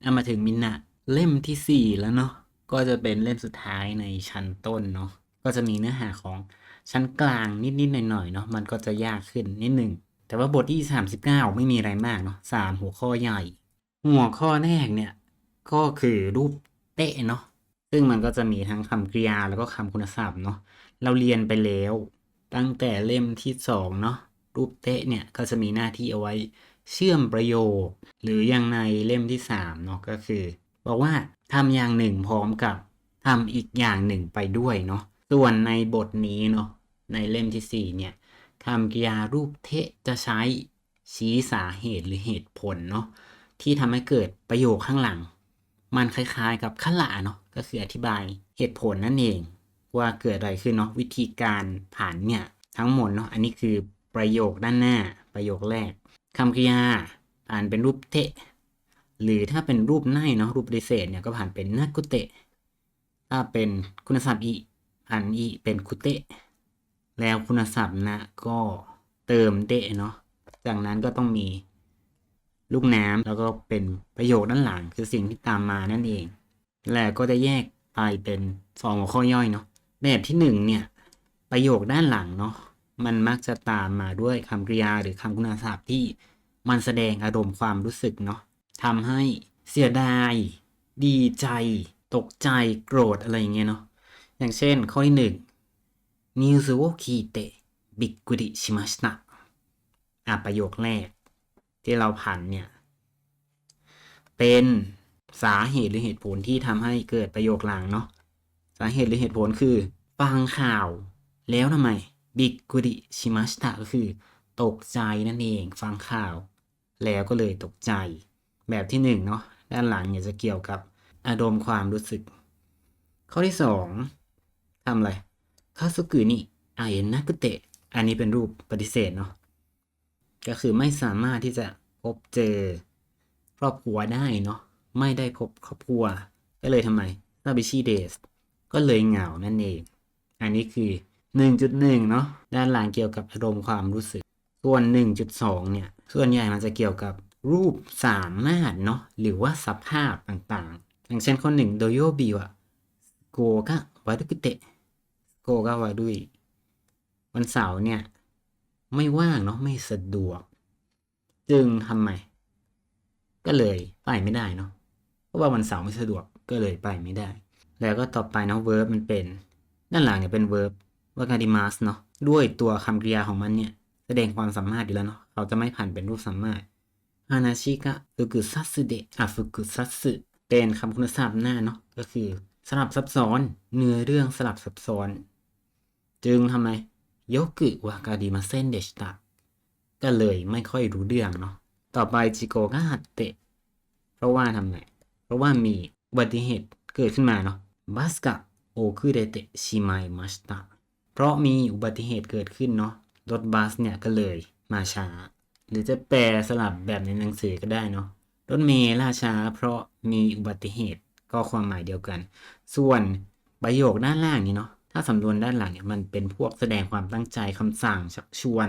ເອົາ ມາເຖິງມິນນະເຫຼັ້ມທີສີ່ແລ້ວເນາະ ກໍຈະເປັນເຫຼັ້ມສຸດທ້າຍໃນຊັ້ນຕົ້ນເນາະ ກໍຈະມີເນື້ອຫາຂອງຊັ້ນກາງນິດໆໜ້ອຍໆເນາະ ມັນກໍຈະຍາກຂຶ້ນນິດໜຶ່ງ ແຕ່ວ່າບົດທີສາມສິບເກົ້າ ໄມ່ມີອະໄລມາກເນາະ ສາມຫົວຂໍ້ໃຫຍ່. ຫົວຂໍ້ແລກເນ່ຍ ກໍຄືຮູບເຕະເນາະ ຊຶ່ງມັນກໍຈະມີທັງຄຳກະລິຍາ ແລ້ວກໍຄຳຄຸນນະສັບເນາະ ເຮົາລຽນໄປແລ້ວ ຕັ້ງແຕ່ເຫຼັ້ມທີສອງເນາະ ຮູບເຕະເນ່ຍກໍຈະມີໜ້າທີ່ເອົາໄວ້ເຊື່ອມປະໂຫຍກ ຫຼື ຢ່າງໃນເຫຼັ້ມທີສາມເນາະ ກໍຄືບອກວ່າທຳຢ່າງໜຶ່ງພ້ອມກັບທຳອີກຢ່າງໜຶ່ງໄປດ້ວຍເນາະ. ສ່ວນໃນບົດນີ້ເນາະ ໃນເຫຼັ້ມທີສີ່ເນ່ຍ ຄຳກະລິຍາຮູບເຕະຈະໃຊ້ ຊີ້ສາເຫດ ຫຼື ເຫດຜົນເນາະ ທີ່ທຳໃຫ້ເກີດປະໂຫຍກຂ້າງຫຼັງ ມັນຄ້າຍໆກັບຄະລະເນາະ ກໍຄືອະທິບາຍເຫດຜົນນັ້ນເອງ ວ່າເກີດອະໄລຂຶ້ນເນາະ ວິທີການຜັນເນ່ຍທັງໝົດເນາະ. ອັນນີ້ຄືປະໂຫຍກດ້ານໜ້າ ປະໂຫຍກແລກ ຄຳກະລິຍາຜັນເປັນຮູບເຕະ ຫຼື ຖ້າເປັນຮູບໄນເນາະ ຮູບປະຕິເສດເນ່ຍ ກໍຜັນເປັນນະກຸເຕະ ຖ້າເປັນຄຸນນະສັບອິ ຜັນອິເປັນຄຸເຕະ ແລ້ວຄຸນນະສັບນະກໍເຕີມເຕະເນາະ ຈາກນັ້ນກໍຕ້ອງມີລູກນ້ຳ ແລ້ວກໍເປັນປະໂຫຍກດ້ານຫຼັງ ຄືສິ່ງທີ່ຕາມມານັ້ນເອງ ແລ້ວກໍຈະແຍກໄປເປັນສອງຫົວຂໍ້ຍ່ອຍເນາະ. ແບບທີໜຶ່ງເນ່ຍ ປະໂຫຍກດ້ານຫຼັງເນາະ ມັນມັກຈະຕາມມາດ້ວຍຄຳກະລິຍາ ຫຼື ຄຳຄຸນນະສັບທີ່ມັນສະແດງອາລົມຄວາມຮູ້ສຶກເນາະ ທຳໃຫ້ເສຍດາຍ, ດີໃຈ, ຕົກໃຈ, ໂກດ ອະໄລຢ່າງເງຍເນາະ. ຢ່າງເຊັ່ນ ຂໍ້ທີໜຶ່ງ ນິວສະໂອຄິເຕະ ບິກກຸລິຊິມາຊິຕະ ອາ ປະໂຫຍກແລກທີ່ເຮົາຜັນເນ່ຍ ເປັນສາເຫດ ຫຼື ເຫດຜົນທີ່ທຳໃຫ້ເກີດປະໂຫຍກຫຼັງເນາະ. ສາເຫດ ຫຼື ເຫດຜົນຄື ຟັງຂ່າວແລ້ວທຳໄມ ບິກກຸລິຊິມາຊິຕະ ກໍຄືຕົກໃຈນັ້ນເອງ ຟັງຂ່າວ ແລ້ວກໍເລີຍຕົກໃຈ. ແບບທີໜຶ່ງເນາະ ດ້ານຫຼັງເນ່ຍຈະກ່ຽວກັບອາລົມຄວາມຮູ້ສຶກ. ຂໍ້ທີສອງ ທຳອະໄລ? ຄາຊູກຸນິອາເອນາກຸເຕະ ອັນນີ້ເປັນຮູບປະຕິເສດເນາະ ກໍຄືໄມ່ສາມາດທີ່ຈະພົບເຈີຄອບຄົວໄດ້ເນາະ ໄມ່ໄດ້ພົບຄອບຄົວ ກໍເລີຍທຳໄມ? ຊາບິຊິເດສ ກໍເລີຍເຫງົານັ້ນເອງ. ອັນນີ້ຄືໜຶ່ງຈຸດໜຶ່ງເນາາະ ດ້ານຫຼັງກ່ຽວກັບອາລົມຄວາມຮູ້ສຶກ. ສ່ວນໜຶ່ງຈຸດສອງເນ່ຍ ສ່ວນໃຫຍ່ມັນຈະກ່ຽວກັບຮູບສາມາດເນາະ ຫຼືວ່າສະພາບຕ່າງໆ. ຢ່າງເຊັ່ນ ຂໍ້ໜຶ່ງ ໂດໂຍບິວະ ສະໂກກະວາດຸກຸເຕະ ສະໂກກະວາດຸຍ ວັນເສົາເນ່ຍໄມ່ວ່າງເນາະ ໄມ່ສະດວກ ຈຶ່ງທຳໄມ? ກໍເລີຍໄປໄມ່ໄດ້ເນາະ ເພາະວ່າວັນເສົາໄມ່ສະດວກ ກໍເລີຍໄປໄມ່ໄດ້. ແລ້ວກໍຕໍ່ໄປເນາະ ເວີບມັນເປັນ ດ້ານຫຼັງເນ່ຍເປັນເວີບ ວາກາດິມາສເນາະ ດ້ວຍຕົວຄຳກະລິຍາຂອງມັນເນ່ຍສະແດງຄວາມສາມາດຢູ່ແລ້ວເນາະ ເຂົາຈະໄມ່ຜັນເປັນຮູບສາມາດ. ຮານາຊິກະຟຸກຸຊັດສຶເດະ ອາ ຟຸກຸຊັດສຶ ເປັນຄຳຄຸນນະສັບນະເນາະ ກໍຄືສະຫຼັບຊັບຊ້ອນ ເນື້ອເລື່ອງສະຫຼັບຊັບຊ້ອນ ຈຶ່ງທຳໄມ? ໂຍກຸວາກາລິມາເຊັນເດຊິຕະ ກໍເລີຍໄມ່ຄ່ອຍຮູ້ເລື່ອງເນາະ. ຕໍ່ໄປ ຈິໂກະກະຮັດເຕະ ເພາະວ່າທຳໄມ? ເພາະວ່າມີອຸບັດຕິເຫດເກີດຂຶ້ນມາເນາະ ບັສກະໂອຄຸເຣເຕະຊິມາຍມາຊິຕະ ເພາະມີອຸບັດຕິເຫດເກີດຂຶ້ນເນາະ ລົດບັສເນ່ຍກໍເລີຍມາຊ້າ ຫຼືຈະແປສະຫຼັບແບບໃນໜັງສືກໍໄດ້ເນາະ ລົດເມລາຊ້າເພາະມີອຸບັດຕິເຫດ ກໍຄວາມໝາຍດຽວກັນ. ສ່ວນປະໂຫຍກດ້ານລ່າງນີ້ເນາະ ຖ້າສຳນວນດ້ານຫຼັງເນ່ຍ ມັນເປັນພວກສະແດງຄວາມຕັ້ງໃຈ, ຄຳສັ່ງ, ຊັກຊວນ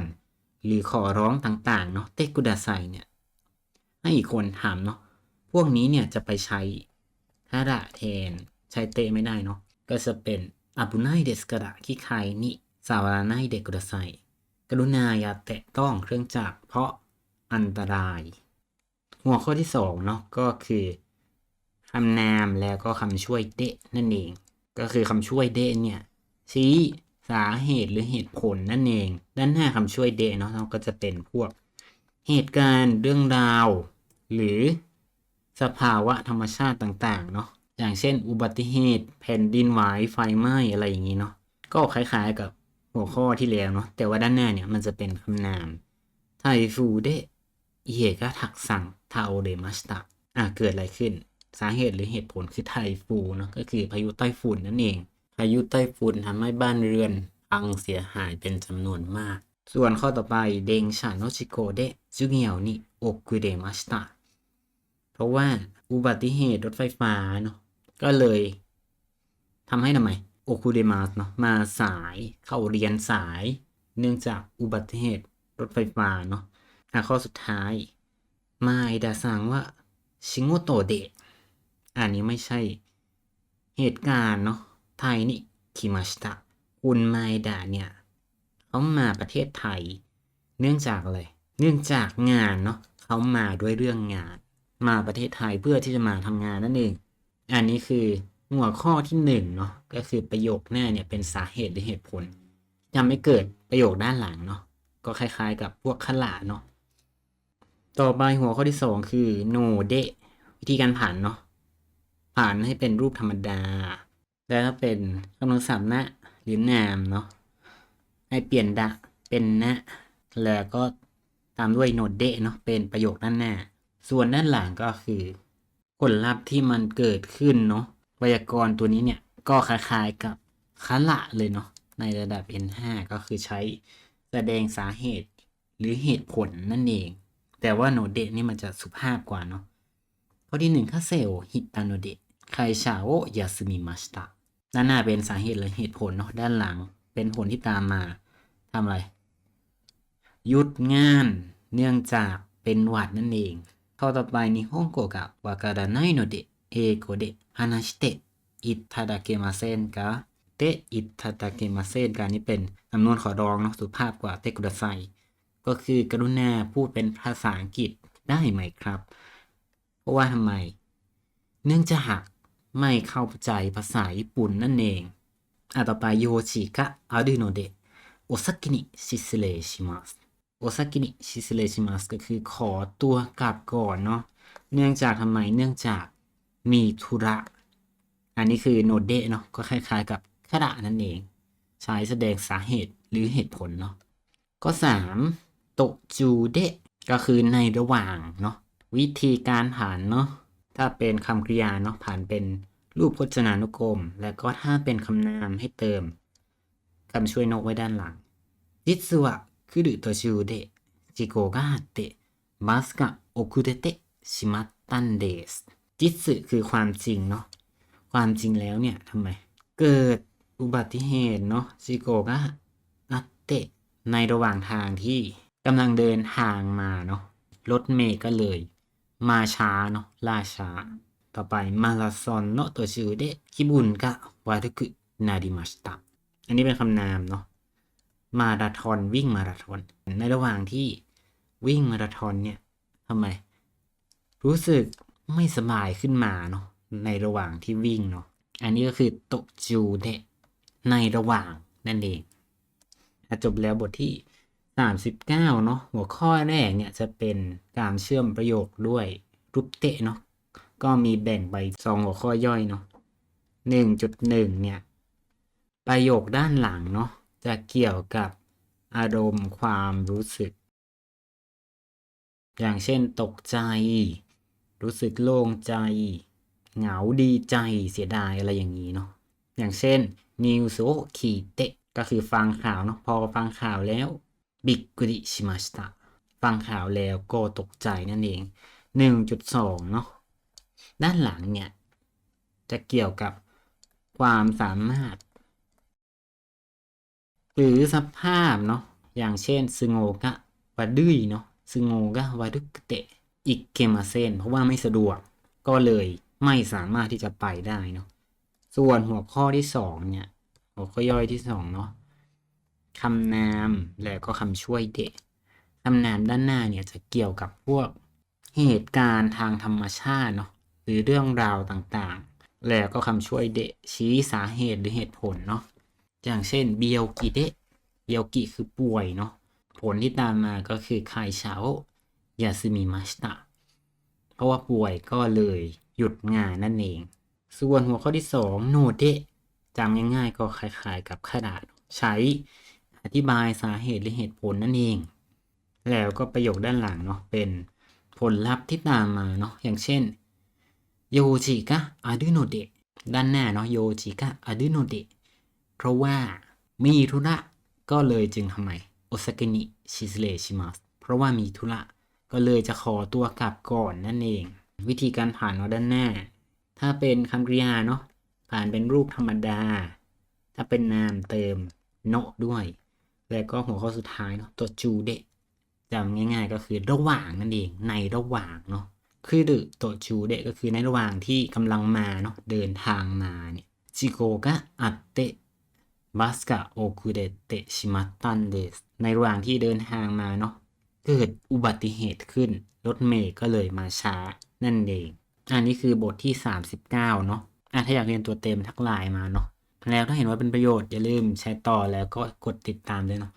ຫຼື ຂໍຮ້ອງຕ່າງໆເນາະ ເຕະກຸດາໄຊເນ່ຍ ໃຫ້ອີກຄົນທຳເນາະ ພວກນີ້ເນ່ຍຈະໄປໃຊ້ທາດະແທນ ໃຊ້ເຕະໄມ່ໄດ້ເນາະ ກໍຈະເປັນ ອາບູນາຍເດສກາລະ ຄິໄຄນິຊາວາລານາຍເດກຸດາໄຊ ກະລຸນາຢ່າແຕະຕ້ອງເຄື່ອງຈັກເພາະອັນຕະລາຍ. ຫົວຂໍ້ທີສອງເນາະ ກໍຄືຄຳນາມ ແລ້ວກໍຄຳຊ່ວຍເຕະນັ້ນເອງ ກໍຄືຄຳຊ່ວຍເຕະເນ່ຍ ຊີ້ສາເຫດ ຫຼື ເຫດຜົນນັ້ນເອງ. ດ້ານໜ້າຄຳຊ່ວຍເຕະເນາະ ເຮົາກໍຈະເປັນພວກເຫດການ ເລື່ອງລາວ ຫຼື ສະພາວະທຳມະຊາດຕ່າງໆເນາະ ຢ່າງເຊັ່ນ ອຸບັດຕິເຫດ, ແຜ່ນດິນໄຫວ, ໄຟໄໝ້ ອະໄລຢ່າງນີ້ເນາະ ກໍຄ້າຍໆກັບຫົວຂໍ້ທີ່ແລ້ວເນາະ ແຕ່ວ່າດ້ານໜ້າເນ່ຍມັນຈະເປັນຄຳນາມ ໄທຟູເດະ ເອກະທັກຊັງ ທາໂອເຣມາຊິຕະ ອາ ເກີດອະໄລຂຶ້ນ? ສາເຫດ ຫຼື ເຫດຜົນຄືໄທຟູເນາະ ກໍຄືພາຍຸໃຕ້ຝຸ່ນນັ້ນເອງ. ພາຍຸໃຕ້ຝຸ່ນທຳໃຫ້ບ້ານເຮືອນພັງເສຍຫາຍເປັນຈຳນວນມາກ. ສ່ວນຂໍ້ຕໍ່ໄປ ເດັງຊາໂນຈິໂກະເດະ ຈູງຽວນິໂອຄຸເຣມາຊິຕະ ເພາະວ່າອຸບັດຕິເຫດລົດໄຟຟ້າເນາະ ກໍເລີຍ ທຳໃຫ້ທຳໄມ? ໂອຄຸເຣມາເນາະ ມາສາຍ ເຂົ້າຮຽນສາຍ ເນື່ອງຈາກອຸບັດຕິເຫດລົດໄຟຟ້າເນາະ. ອາ ຂໍ້ສຸດທ້າຍ ມາເອດາຊັງວະ ຊິໂງໂຕເດະ อันนี้ไม่ใช่เหตุการณ์เนาะ ไทยに来ました คุณมาเอดะเนี่ย เขามาประเทศไทย เนื่องจากอะไร เนื่องจากงานเนาะ เขามาด้วยเรื่องงาน มาประเทศไทยเพื่อที่จะมาทำงานนั่นเอง อันนี้คือหัวข้อที่หนึ่งเนาะ ก็คือประโยคหน้าเนี่ยเป็นสาเหตุหรือเหตุผล ที่ทำให้เกิดประโยคด้านหลังเนาะ ก็คล้ายๆกับพวกからเนาะ ต่อไปหัวข้อที่สองคือโนเดะ วิธีการผันเนาะ ผันให้เป็นรูปธรรมดา และถ้าเป็นกำลังศัพท์นะหรือนามเนาะ ให้เปลี่ยนดะเป็นนะ แล้วก็ตามด้วยโนเดะเนาะ เป็นประโยคด้านหน้า ส่วนด้านหลังก็คือ ผลลัพธ์ที่มันเกิดขึ้นเนาะ ไวยากรณ์ตัวนี้เนี่ย ก็คล้ายๆกับからเลยเนาะ ในระดับเอ็นห้า ก็คือใช้แสดงสาเหตุหรือเหตุผลนั่นเอง แต่ว่าโนเดะนี่มันจะสุภาพกว่าเนาะ ข้อที่หนึ่ง 風邪をひいたので会社を休みました ด้านหน้าเป็นสาเหตุและเหตุผลเนาะ ด้านหลังเป็นผลที่ตามมา ทำอะไร หยุดงานเนื่องจากเป็นหวัดนั่นเอง ข้อต่อไป 日本語がわからないので英語で話していただけませんか でいただけませんか นี่เป็นสำนวนขอร้องเนาะ สุภาพกว่าเตะกุดาไซ ก็คือกรุณาพูดเป็นภาษาอังกฤษได้ไหมครับ เพราะว่าทำไม เนื่องจากไม่เข้าใจภาษาญี่ปุ่นนั่นเอง อ่ะ ต่อไป用事があるのでお先に失礼します お先に失礼します ก็คือขอตัวกลับก่อนเนาะ เนื่องจากทำไม เนื่องจากมีธุระ อันนี้คือโนเดะเนาะ ก็คล้ายๆกับからนั่นเอง ใช้แสดงสาเหตุหรือเหตุผลเนาะ ข้อสาม 途中で ก็คือในระหว่างเนาะ วิธีการผันเนาะ ถ้าเป็นคำกริยาเนาะ ผันเป็นรูปพจนานุกรม และก็ถ้าเป็นคำนามให้เติมคำช่วยโนะไว้ด้านหลัง 実は来る途中で事故があってバスが遅れてしまったんです จิตสึคือความจริงเนาะ ความจริงแล้วเนี่ยทำไม เกิดอุบัติเหตุเนาะ 事故があって ในระหว่างทางที่กำลังเดินทางมาเนาะ รถเมล์ก็เลยมาช้าเนาะ ล่าช้า ต่อไปマラソンの途中で気分が悪くなりました อันนี้เป็นคำนามเนาะ มาราธอน วิ่งมาราธอน ในระหว่างที่วิ่งมาราธอนเนี่ย ทำไม รู้สึกไม่สบายขึ้นมาเนาะ ในระหว่างที่วิ่งเนาะ อันนี้ก็คือ途中で ในระหว่างนั่นเอง อ่ะ จบแล้วบทที่สามสิบเก้าเนาะ หัวข้อแรกเนี่ยจะเป็นการเชื่อมประโยคด้วยรูปเตะเนาะ ก็มีแบ่งไปสองหัวข้อย่อยเนาะ หนึ่งจุดหนึ่ง เนี่ย ประโยคด้านหลังเนาะ จะเกี่ยวกับอารมณ์ความรู้สึก อย่างเช่น ตกใจ รู้สึกโล่งใจ เหงา ดีใจ เสียดาย อะไรอย่างนี้เนาะ อย่างเช่น ニュースを聞いて ก็คือฟังข่าวเนาะ พอฟังข่าวแล้ว びっくりしました ฟังข่าวแล้วก็ตกใจนั่นเอง หนึ่งจุดสอง เนาะ ด้านหลังเนี่ย จะเกี่ยวกับความสามารถ หรือสภาพเนาะ อย่างเช่น 都合が悪い เนาะ 都合が悪くて行けません เพราะว่าไม่สะดวก ก็เลยไม่สามารถที่จะไปได้เนาะ ส่วนหัวข้อที่สองเนี่ย หัวข้อย่อยที่สองเนาะ คำนาม แล้วก็คำช่วยで คำนามด้านหน้าเนี่ยจะเกี่ยวกับพวก เหตุการณ์ทางธรรมชาติเนาะ หรือเรื่องราวต่างๆ แล้วก็คำช่วยで ชี้สาเหตุหรือเหตุผลเนาะ อย่างเช่น 病気で 病気 คือป่วยเนาะ ผลที่ตามมาก็คือ会社を休みました เพราะว่าป่วยก็เลยหยุดงานนั่นเอง ส่วนหัวข้อที่สอง ので จำง่ายๆ ก็คล้ายๆ กับからเนาะ ใช้อธิบายสาเหตุหรือเหตุผลนั่นเอง แล้วก็ประโยคด้านหลังเนาะ เป็นผลลัพธ์ที่ตามมาเนาะ อย่างเช่น 用事があるので ด้านหน้าเนาะ 用事があるので เพราะว่ามีธุระ ก็เลยจึงทำไม お先に失礼します เพราะว่ามีธุระ ก็เลยจะขอตัวกลับก่อนนั่นเอง วิธีการผันเนาะ ด้านหน้า ถ้าเป็นคำกริยาเนาะ ผันเป็นรูปธรรมดา ถ้าเป็นนามเติมโนะด้วย แล้วก็หัวข้อสุดท้ายเนาะ 途中で จำง่ายๆ ก็คือระหว่างนั่นเอง ในระหว่างเนาะ来る途中で ກໍຄືໃນລະຫວ່າງທີ່ກຳລັງມາເນາະ ເດີນທາງມານີ້ 事故があって バスが遅れてしまったんです ໃນລະຫວ່າງທີ່ເດີນທາງມາເນາະ ເກີດອຸບັດຕິເຫດຂຶ້ນ ລົດເມກໍເລີຍມາຊ້ານັ້ນເອງ. ອັນນີ້ຄືບົດທີສາມສິບເກົ້າເນາະ. ອາ ຖ້າຢາກຮຽນຕົວເຕັມທັກ LINE ມາເນາະ. ແລ້ວຖ້າເຫັນວ່າເປັນປະໂຫຍດ ຢ່າລືມແຊຕໍ່ ແລ້ວກໍກົດຕິດຕາມດ້ວຍເນາະ.